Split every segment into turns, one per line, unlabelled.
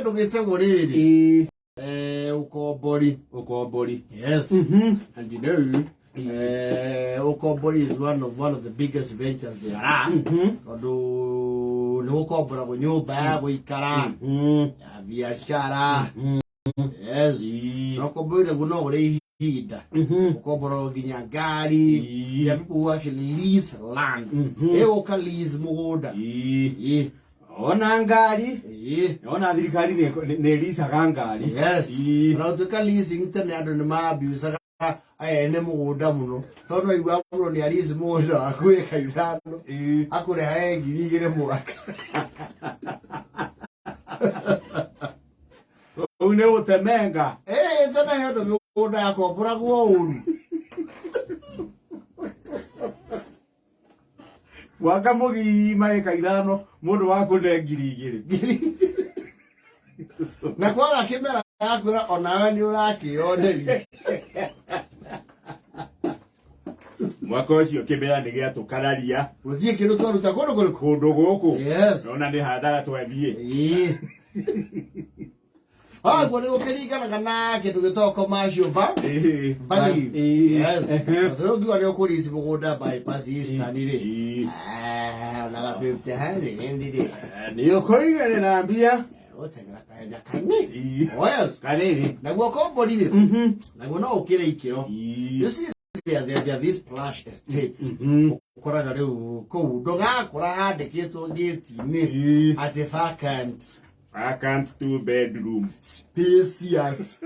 kĩndũ gĩtagwo rĩrĩ ũkombori.
Ũkombori.
Yes. And you know, ũkombori is one of the biggest ventures there are. Tondũ nĩ gũkomboragwo nyũmba ya gũikara, ya biacara. Yes. Na ũkombori naguo no ũrĩ ihinda. Ũkomboragwo nginya ngari. There are people who actually lease land. Ĩgũka lease mũgũnda.
Ona ngari. Ona thirikari nĩ ĩricaga ngari.
Yes. Ona gũtuĩka leasing tene andũ nĩ ma-abusaga ene mũgũnda mũno, tondũ aigua mũno nĩ arici mũgũnda waku ĩka 5, akũrehae 2,000 mwaka.
Ũu nĩ gũtemenga.
Tene he ũndũ mĩgũnda yakomboragwo ũru.
Mwaka mũgima ĩka 5 mũndũ wakũne 2,000.
Na kwaga kĩmera yakwĩra onawe nĩ ũrakĩoneire.
Mwaka ũcio kĩmera nĩ gĩatũkararia.
Gũthiĩ kĩndũ twaruta kũndũ kũrĩkũ?
Kũndũ gũkũ.
Yes.
Nona nĩ hathara twathiĩ.
Koguo nĩ gũkĩringanaga na kĩndũ gĩtagwo commercial value. Yes. Tondũ ũngiuga nĩ ũkũrici mũgũnda bypass Eastern rĩ, onaga 50 rĩ.
Nĩ ũkũigĩrĩra mbia.
Ũteng'era kahenya kanini. Yes.
Kanini.
Naguo kombori rĩ, naguo no ũkĩre ikĩro. You see, there are these plush estates. Ũkoraga rĩu kũu ndũgakora handĩkĩtwo gĩti-inĩ atĩ vacant.
Vacant 2 bedroom.
Spacious.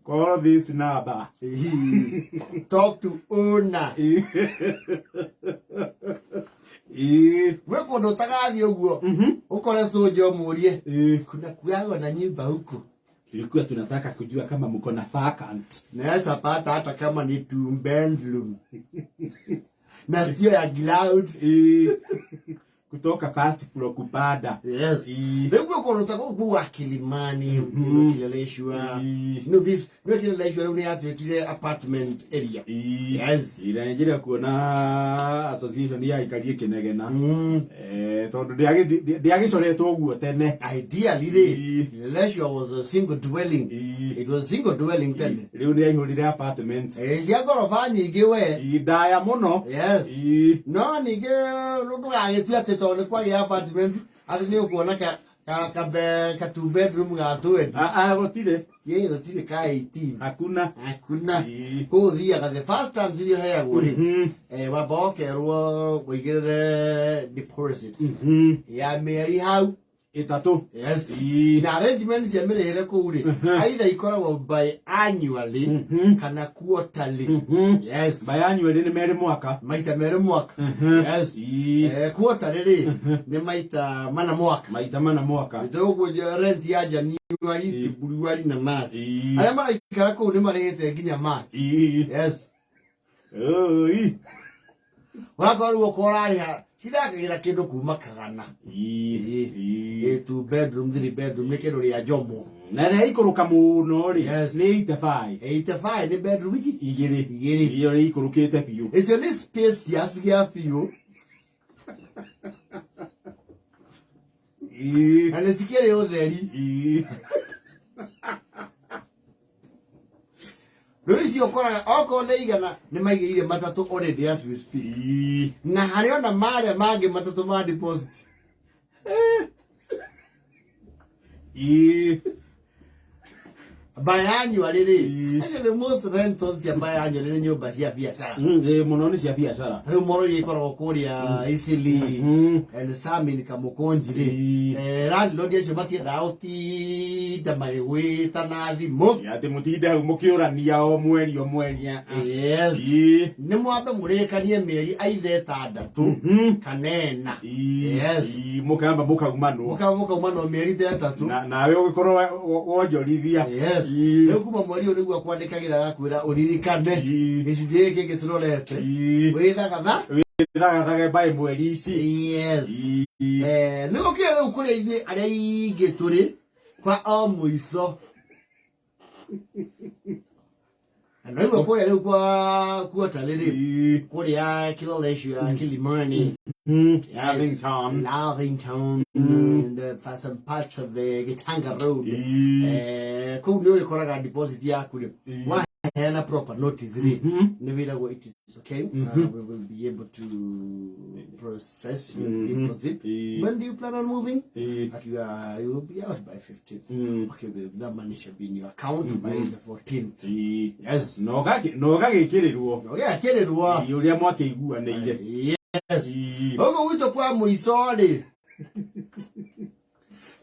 Call this number.
Talk to owner. Gwĩ kũndũ ũtagathiĩ ũguo ũkore cũnja ũmũrie, kuna kuagwo na nyumba huku?
Tulikuwa tunataka kujua kama mko na vacant.
Naweza pata hata kama ni two bedroom na sio ya ground.
Kutoka first floor kupanda.
Yes. Rĩu gwĩ kũndũ ta kũu kũu wa Kilimani, mm Kileleshwa. No this no Kileleshwa rĩu nĩ yatuĩkire apartment area. Yes.
Ira njira kuona association ya ikarie kinegena. Tondu ndiagĩcoretwo ũguo tene.
Ideally rĩ, Kileleshwa was a single dwelling. It was single dwelling tene.
Rĩu nĩ aihũrire apartments.
Cia ngoroba nyingĩ we.
Ndaya mũno.
Yes. No ningĩ ndũgagĩtue atĩ tondũ nĩ kwagĩa apartment atĩ nĩ ũkuona ka two bedroom ga 20.
Gũtirĩ.
Ĩ, gũtirĩ ka 18.
Hakuna.
Hakuna. Kũu ũthiaga the first time iria ũheagwo rĩ, wamba ũkerwo ũigĩrĩre deposit ya mĩeri hau
3.
Yes. Na arrangement cia mĩrĩhĩre kũu rĩ, either ikoragwo by annually kana quarterly. Yes.
By annually nĩ merĩ mwaka.
Maita merĩ mwaka. Yes. Quarterly rĩ, nĩ maita mana mwaka.
Maita mana mwaka.
Nĩtũgũkũnja rent ya January, February na March. Arĩa maraikara kũu nĩ marĩhĩte nginya March. Yes.
Oi.
Ũgakorwo rĩu okorwo ũrarĩha cithakagĩra kĩndũ kuma kagana. 2 bedroom, 3 bedroom nĩ kĩndũ rĩa njomo.
Na rĩa ikũrũka mũno rĩ,
Yes.
nĩ 85.
85 nĩ bedroom ici?
2.
2.
Iyo rĩ ikũrũkĩte biũ.
Icio nĩ spacious gĩa biũ. Na nĩ cikĩrĩ ũtheri. Rĩu icio ũkoraga okorwo nĩ 100 nĩ maigĩire 3 already as we speak. Na harĩ ona marĩa mangĩ 3 ma deposit. Biannually rĩ, actually most rentals cia biannually nĩ nyũmba cia biacara.
Mũno nĩ cia biacara.
Rĩu moro iria ikoragwo kũrĩa Eastleigh and some in Kamukunji rĩ, landlord acio matiendaga gũtinda magĩgwĩta na thimũ.
Atĩ mũtinde hau mũkĩũrania o mweri o mweri.
Yes. Nĩ mwambe mũrĩkanie mĩeri aitha 6 kana 4. Yes.
Mũkamba mũkaumanwo.
Mũkamba mũkaumanwo mĩeri ta 3.
Nawe ũgĩkorwo wonjorithia.
Yes. Rĩu kuma mweri ũyũ nĩguo akwandĩkagĩra agakwĩra ũririkane gĩcunjĩ gĩkĩ kĩngĩ tũrorete. Wĩthagatha.
Wĩthagathage by mweri ici.
Yes. Nĩ gũkĩrĩ rĩu kũrĩa ithuĩ arĩa aingĩ tũrĩ kwa o mũico. Na no igua kũrĩa rĩu kwa kuota rĩrĩ kũrĩa Kileleshwa, Kilimani.
Lavington.
Lavington and some parts of the Gitanga Road. Kũu nĩ ũgĩkoraga deposit yaku rĩ, waheana proper notice rĩ, nĩ wĩragwo it is okay, we will be able to process your deposit. When do you plan on moving? Akiuga you will be out by 15th. Okay, that money shall be in your account by the 14th. Yes.
Na ũgagĩkĩrĩrwo.
Ũgekĩrĩrwo.
Ũrĩa mwakĩiguanĩire.
Yes. Ũguo gwitũ kwa mũico rĩ,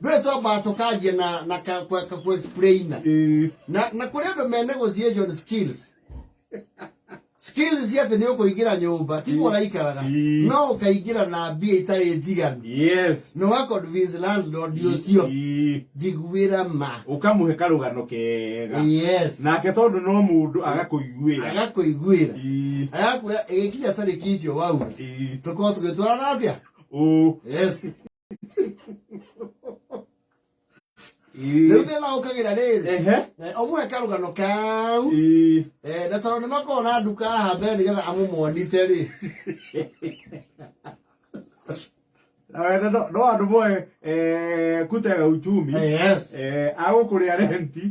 ndũĩ twambaga tũkanjia na ka ku explain na kũrĩ andũ me negotiation skills, skills cia atĩ nĩ ũkũingĩra nyũmba tiguo ũraikaraga, no ũkaingĩra na mbia itarĩ njiganu, na ũga convince landlord ũcio, njiguĩra ma.
Ũkamũhe karũgano kega. Nake tondũ no mũndũ agakũiguĩra.
Agakũiguĩra, agakwĩra ĩgĩkinya tarĩki icio wauga, tũkorwo tũgĩtwarana atĩa. Yes. Rĩu thĩna ũkagĩra rĩrĩ, ũmũhe karũgano kau, na tondũ nĩ makoragwo na nduka haha mbere nĩgetha amũmonite rĩ.
Na no andũ moe kutega uchumi. Agũkũrĩa renti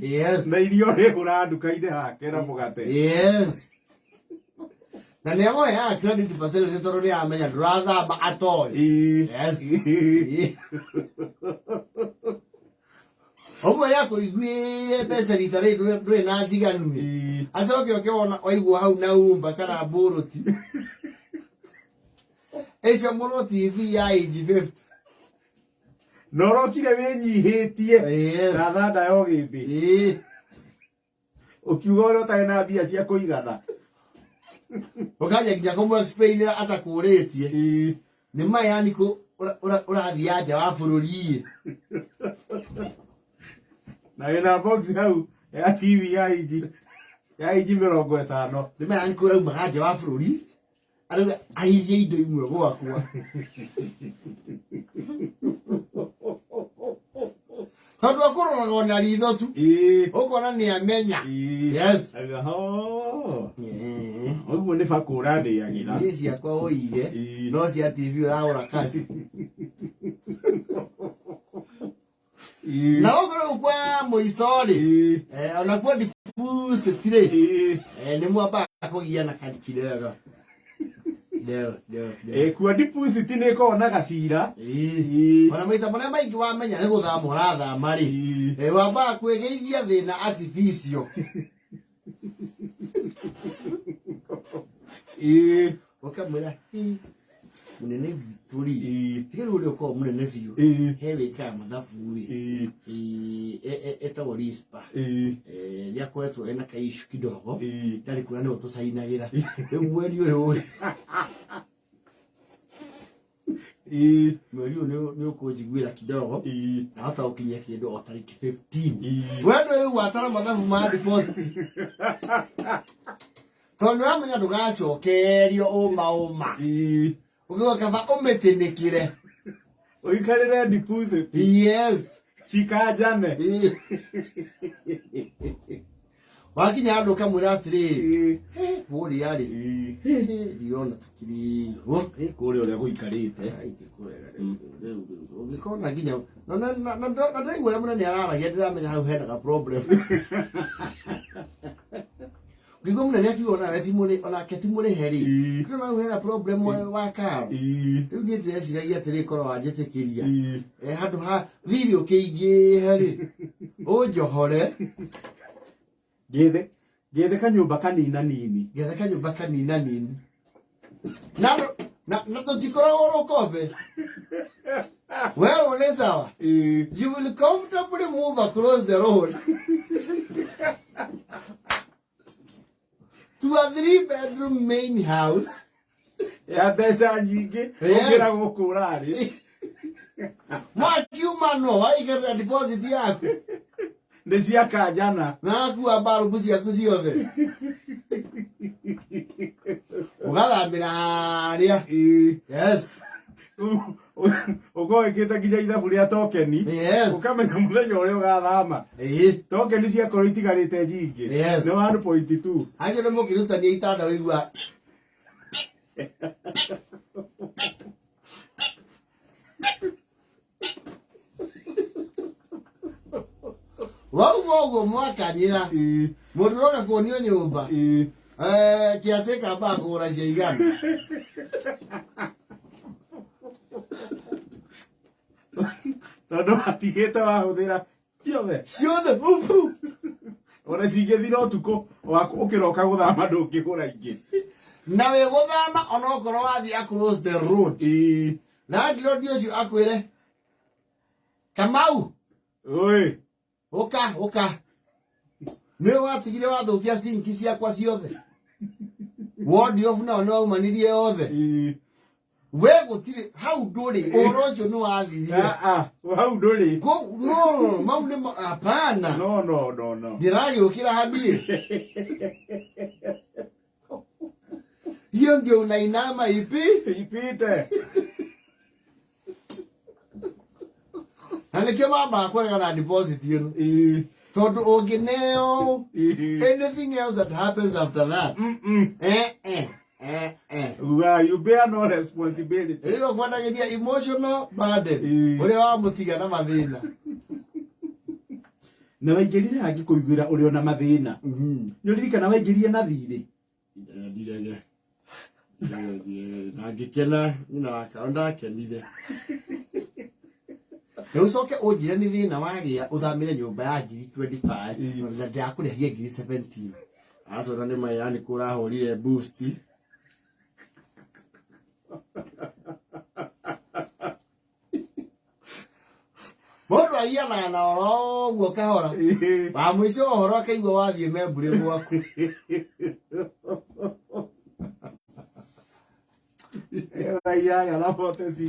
na irio ũrĩgũra nduka-inĩ hake na mũgate.
Yes, na nĩ amũheaga credit facility tondũ nĩ aramenya ndũrathamba atoĩ. Yes. Ũmwe yakũiguĩre mbeca rita rĩrĩ ndũrĩ na njiganu, acoke ũke wona waigua hau na umba kana mbũrũti ĩcamũrwo TV ya inji 50.
Na ũrokire wĩnyihĩtie na thanda ya ũgĩmbĩ, ũkiuga ũrĩa ũtarĩ na mbia cia kũigana.
Ũkanjia nginya kũmũ explainĩra atakũrĩtie nĩ ma yani kũ ũrathiĩ nja wa bũrũri.
Na wĩna box hau ya TV ya inji 50.
Nĩ ma yani kũ ũraumaga nja wa bũrũri, arauga ahirie indo imwe gwakwa tondũ akũroraga ona ritho tu, ũkona nĩ amenya. Yes.
Auga, "Oh, ũguo nĩ baka ũrandĩagĩra."
Niĩ ciakwa ũige, no cia TV ũragũra kasi. Na ũguo rĩu kwa mũico rĩ, onakuo deposit rĩ, nĩ mwambaga kũgiana kidogo kidogo kidogo kidogo.
Kuo deposit nĩ ĩkoragwo na gacira.
Ona maita marĩa maingĩ wamenya nĩ gũthama ũrathama rĩ, wambaga kwĩgeithia thĩna artificial. Ũkamwĩra, "Ĩ, mũnene witũ rĩ, tiga rĩu ũrĩa ũkoragwo mũnene biũ, he wĩkaga mathabu rĩ, etagwo Rispa, nĩ akoretwo ena kaishu kidogo, ndarĩ kuona nĩwe tũcainagĩra rĩu mweri ũyũ rĩ, mweri ũyũ nĩ ũkũnjiguĩra kidogo, nahota gũkinyia kĩndũ o tarĩki 15." We ndũĩ rĩu watara mathabu ma deposit, tondũ nĩũramenya ndũgacokerio ũma ũma. Ũkiuga kaba ũmĩtĩnĩkĩre.
Ũikarĩre deposit. Cikanjane.
Wakinya handũ ũkamwĩra atĩrĩrĩ, "Kũrĩa rĩ, ndiona tũkĩrĩhwo."
Kũrĩa ũrĩa gũikarĩte.
Ai, ti kwega rĩu, rĩu, rĩu. Ũngĩkona nginya na ndaigua ũrĩa mũnene araragia, ndĩramenya hau hena ga problem. Ngĩigua mũnene akiuga onawe ti onake ti mũrĩhe rĩ, ndĩrona hau hena problem wa karo. Rĩu niĩ ndĩreciragia atĩrĩ, korwo wanjĩtĩkĩria, handũ ha thirĩ ũkĩingĩhe rĩ, ũnjohore.
Ngethe kanyũmba kanina nini.
Ngethe kanyũmba kanina nini na tũtikoragwo rũkombe wewe nĩ sawa. You will comfortably move across the road to a 3 bedroom main house
ya mbeca nyingĩ ũkĩra gũkũ ũrarĩ.
Mwakiuma no waikarĩra deposit yaku.
Nĩ cia kanjana.
Na akua mbarubu ciaku ciothe, ũgathamĩra harĩa. Yes.
Ũkorwo wĩkĩte nginya ithabu rĩa tokeni. Ũkamenya mũthenya ũrĩa ũgathama. Tokeni ciakorwo itigarĩte nyingĩ. Nĩ 1.2.
Acio nĩ mũkĩrutania itanda wĩigua. Wauma ũguo mwakanyĩra. Mũndũ ũroka kuonio nyũmba. Kĩatĩka ambaga kũgũra cia igana.
Tondũ watigĩte wahũthĩra ciothe.
Ciothe ufu.
Ona cingĩthira ũtukũ waku ũkĩroka gũthama ndũngĩgũra ingĩ.
Na wĩ gũthama onokorwo wathiĩ across the road. Landlord ũcio akwĩre Kamau
Oi.
ũka ũka nĩ watigire wathũkia sinki ciakwa ciothe wardrobe nao nĩ waumanirie othe. We gũtirĩ hau ndũrĩ ũhoro ũcio nĩ wathirire.
Ah ah, hau ndũrĩ.
No mau nĩ hapana.
No no no no.
Ndĩragĩũkĩra haniĩ. Hiyo ndio unainama ipi
ipite.
Na nĩkĩo mambaga kũregana na deposit ĩno. Tondũ ũngĩneo anything else that happens after that. Eh eh eh eh.
Uga you bear no responsibility.
Rĩu ũkwendagĩria emotional burden. Ũrĩa wamũtiga na mathĩna.
Na waingĩrire hangĩ kũiguĩra ũrĩ ona mathĩna. Nĩ ũririkana waingĩrire na thirĩ?
Ndirege. Na ngĩkena nyina wa Karo ndakenire. Na ũcoke ũnjĩre nĩ thĩna wagĩa ũthamĩre nyũmba ya ngiri 25 na ndĩrakũrĩhagia ngiri 17. Acona nĩ mayani kũrahũrire boost. Mũndũ agianaga na oro ũguo kahora. Wa mũico ũhoro akaigua wathiĩ membure gwaku.
Ĩyo na 846.